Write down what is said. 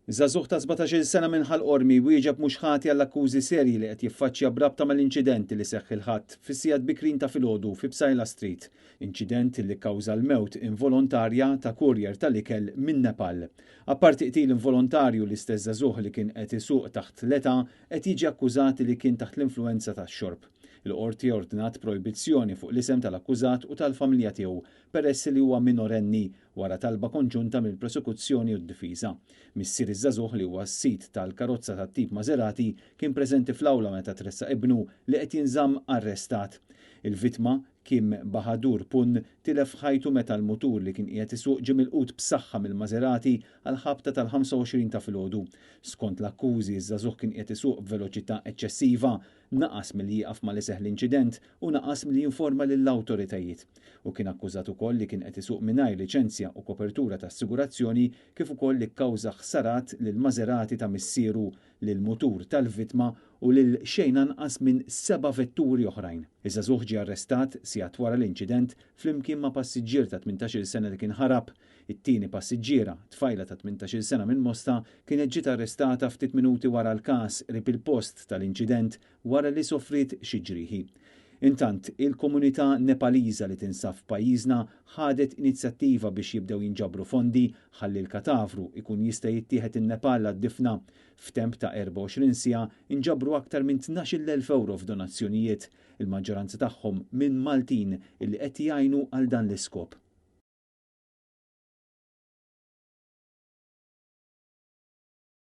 Żagħżugħ ta' 17-il sena minn Ħal Qormi wieġeb mhux ħati għall-akkużi serji li qed jiffaċċja b'rabta mal-inċident li seħħ il-Ħadd fis-sigħat bikrin ta' filgħodu fi Psaila Street. Inċident li kkawża l-mewt involontarja ta' courier tal-ikel minn Nepal. Apparti qtil involontarju, l-istess żagħżugħ li kien qed isuq taħt l-età qed jiġi akkużat li kien taħt l-influwenza tax-xorb. Il-Qorti ordnat projbizzjoni fuq l-isem tal-akkużat u tal-familja tiegħu peress li huwa minorenni wara talba konġunta mill-prosekuzzjoni u d-difiża. Missier iż-żagħżugħ li huwa s-sid tal-karozza tat-tip Maserati kien preżenti fl-awla meta tressaq ibnu li qed jinżamm arrestat. Il-vittma, Kim Bahadur Pun, tilef ħajtu meta l-mutur li kien qiegħed isuq ġie milqut b'saħħa mill-Maserati għall-ħabta tal-25 ta' filgħodu. Skont l-akkużi, iż-żagħżugħ kien qiegħed isuq b'veloċità eċċessiva, naqas milli jieqaf malli seħħ l-inċident u naqas milli jinforma lill-awtoritajiet. Hu kien akkużat ukoll li kien qed isuq mingħajr liċenzja u kopertura ta' assigurazzjoni kif ukoll li kkawża ħsarat lill-Maserati ta' missieru, lill-mutur tal-vittma u lil xejn anqas minn seba' vetturi oħrajn. Iż-żagħżugħ ġie arrestat sigħat wara l-inċident flimkien ma' passiġġier ta' 18-il sena li kien ħarab. It-tieni passiġġiera, tfajla ta' 18-il sena minn Mosta, kienet ġiet arrestata ftit minuti wara l-każ qrib il-post tal-inċident wara li sofriet xi ġrieħi. Intant, il-komunità Nepaliża li tinsab f'pajjiżna ħadet inizjattiva biex jibdew jinġabru fondi ħalli l-katavru jkun jista' jittieħed in-Nepal għad-difna. F'temp ta' 24 siegħa inġabru aktar minn 12,000 ewro f'donazzjonijiet, il-maġġoranza tagħhom minn Maltin illi qed jgħinu għal dan l-iskop.